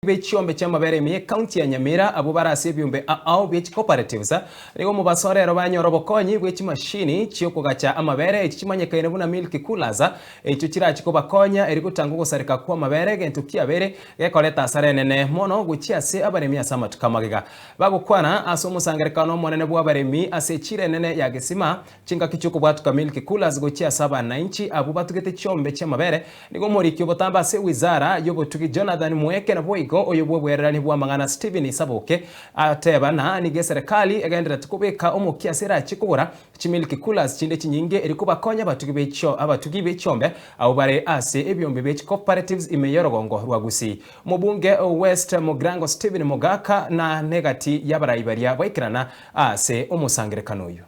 Be chiombe chi'amabere ime y'ecounty ya Nyamira abwo bare ase ebiombe ao bie chicooperatives nigo omobaso orero banyore obokonyi bwe chimashini chiokogacha amabere echi chimanyekaine buna milk coolers echio chirachi kobakonya eri gotanga ogosareka kw'amabere egento kiabeire gekoreta asara enene mono gochia ase abaremi ase amatuko amagega. Bagokwana ase omosangerekano omonene bw'abaremi ase echiro enene ya Gesima Chingaki chi'okobwatuka milk coolers gochia ase abanainchi abwo batugete chiombe chi'amabere, nigo omoriki obotambe ase wizara y'obotugi Jonathan Mueke naboigo oyo bw'obwererani bw'amang'ana Stephen Isaboke ateba na nigo eserekali egendererete kobeka omokia ase erachie kogora chimilk coolers chinde chinyinge eri kobakonya abatugi be abatugi be chiombe abwo bare ase ebiombe bie chicooperatives ime y'orogongo rwa Gusii. Omobunge o West Mugirango Stephen Mogaka na negati y'abarai baria baikerana ase omosangerekano oyio.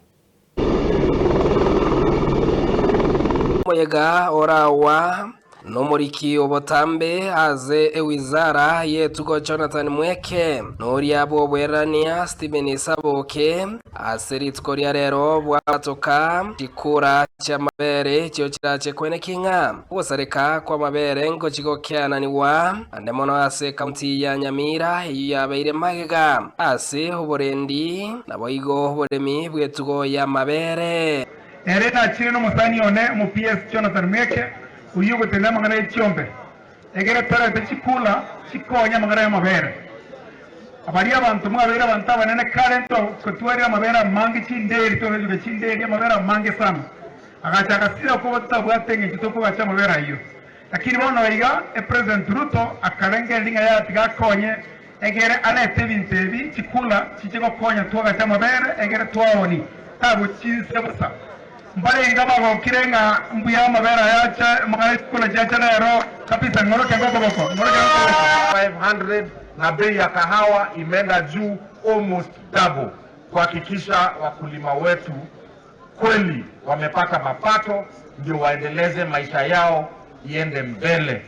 Omoyega oragwa nomoriki obotambe ase ewizara y'etugo Jonathan Mweke na oria bw'obwererania Stephen Saboke ase rituko ria rero bwabatoka chikura chi'amabere echio chirache kweneki ng'a ogosareka kw'amabere ngochi gokeananigwa ande mono ase ekaunti ya Nyamira eyio yabeire magega ase oborendi Naboigo oboremi bw'etugo y'amabeere. Ere nachire nomosani one omo-PS Jonathan Mweke, oyio ogotenena amang'ana ye chiombe, egere torete chikula chikonye amang'ana y'amabere. Baria abanto mwabeire abanto abanene kare ntogotwarire amabere amange chinderi, togachuka chinderi amabere amange sana. Agacha agasira koba totabwate engencho tokogacha amabere ayio. Lakini bono iga epresident Ruto akarengereria ng'a yatiga akonye Egere arete ebinto ebi chikura chiche gokonya twagache amabere, egere twaoni tagochiisia bosa. Mbarenge abagokire ng'a mbuya amabere aya acha, amang'ana chikura chiacha rero kabisa, ng'oroke ngokoboko, ng'oroke ngokoboko. 500 na bei ya kahawa imeenda juu almost double kuhakikisha wakulima wetu kweli wamepata mapato ndio waendeleze maisha yao iende mbele.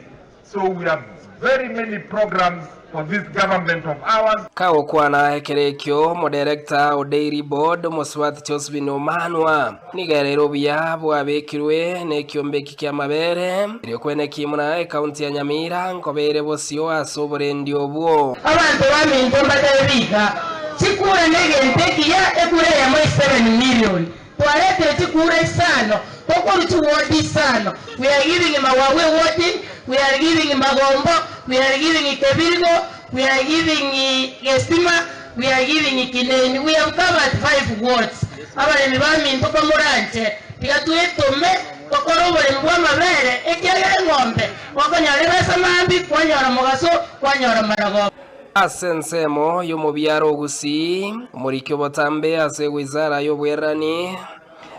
So we have very many programs for this government of ours. Kagokwana ekero ekio, omoderekta o Dairy Board, Omosubati Josephine Omanwa, nigo ereire obuya bwabekirwe nekiombe eki ki'amabere, erio kweneki buna ekaunti ya Nyamira nkoba ere bosio ase oborendi obwo. Abanto baminto mbatebie iga, Chikura negento ekiya, ekura eyemo 7 million. Twaretire chikura isano, tokorwa chiward isano, we are giving Magwagwa eward, we are giving Magombo, we are giving Kebirigo, we are giving Gesima, we are giving Kineni, we have covered five wards. Abaremi baminto komoranche, tiga twetome tokore oboremi bw'amabere, ekiagera eng'ombe gokonyora ebesa mambia, kwanyora mogaso, kwanyora maragoba. Ase ensemo y'omobiaro o Gusii, omoriki obotambe ase ewizara y'obwererani,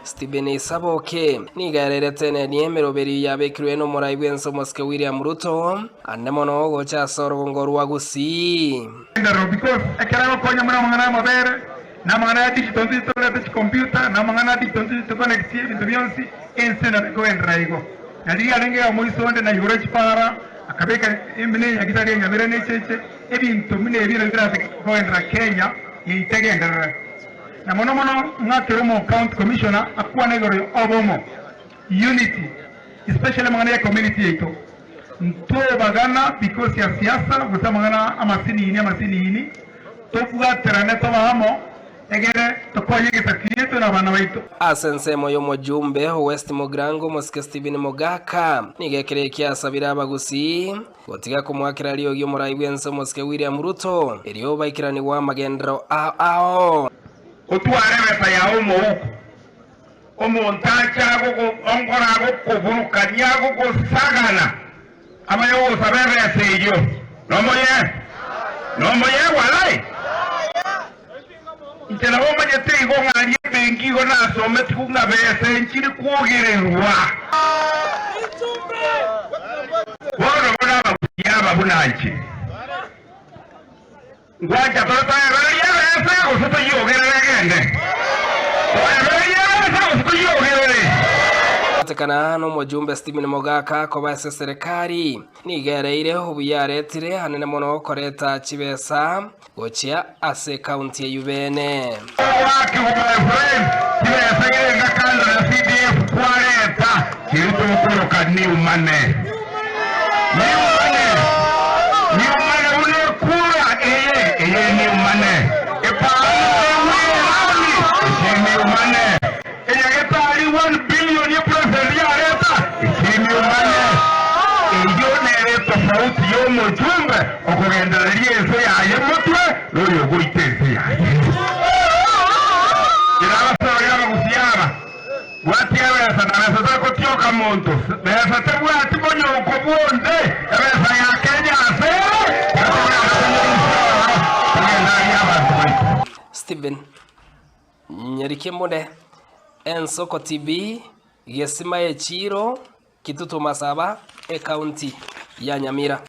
Stephen Isaboke, nigo arerete eneni emeroberio yabekirwe n'omorai bw'ense omosike William Ruto, ande mono gocha ase orogongo rwa Gusii. Enderero because ekero agokonya buna amang'ana y'amabere, na amang'ana ya digital ntoche torete chicomputer, na amang'ana ya digital ntoche toconnectie ebinto bionsi, ense nabo ekogenderera igo. Na riria arenge iga moiso onde na igoro chipara, Akabeka emina enyagitari enyamira ne echeche, ebinto buna ebio nabio birase kogenderera Kenya yaito egenderere. Na mono mono ng'akere omo county commissioner akwane igoro ya obomo, unity, especially amang'ana ya community yaito. Ntobagana because ya siasa gose amang'ana amasinini amasinini, tobwaterane tobe amo Egere tokonye egesaku giaito na abana baito. Ase ensemo y'omojumbe o West Mugirango omosike Stephen Mogaka nigo ekero ekio asabire abagusii gotiga komoakera riogi omorai bw'ense omosike William Ruto erio baikeranigwe amagenderero ao ao. Otware ebesa yao omouko, omonto ache agogoongora agokoburukania agogosagana, amanye gogosaba ebesa eyio, nomoyee? Nomoyee walai? Inche nabo manyete igo ng'a aria ebenki igo nasometigwe ng'a besa enchiri kwogererwa. Bono bono abagusia aba buna inche. Ngwancha tore toebererie ebesa gose toyiogerere egende? Toebererie ebesa gose toyiogerere? Kobwatekana nomojumbe Stephen Mogaka koba ase eserekari, nigo ereire obuya aretire anene mono koreta chibesa gochia ase ekaunti eyio bene. Ogwakigwa my friend chibesa irenga kando na CDF kwareta keri tokoroka new money. New money. New money buna. Omochumbe okogendereria ense yaye motwe noyo ogoita ense yaye. Kera abasoria abagusia aba, bwatia ebesa na besa takotioka monto, besa tebwati bonyoko bwonde, ebesa ya Kenya ase ekogenda konyerusia ororo, kogenda aria abanto baito. Stephen Nyarikemune, Ensoko TV, Gesima Echiro, Kitutu Masaba, Ekaunti ya Nyamira.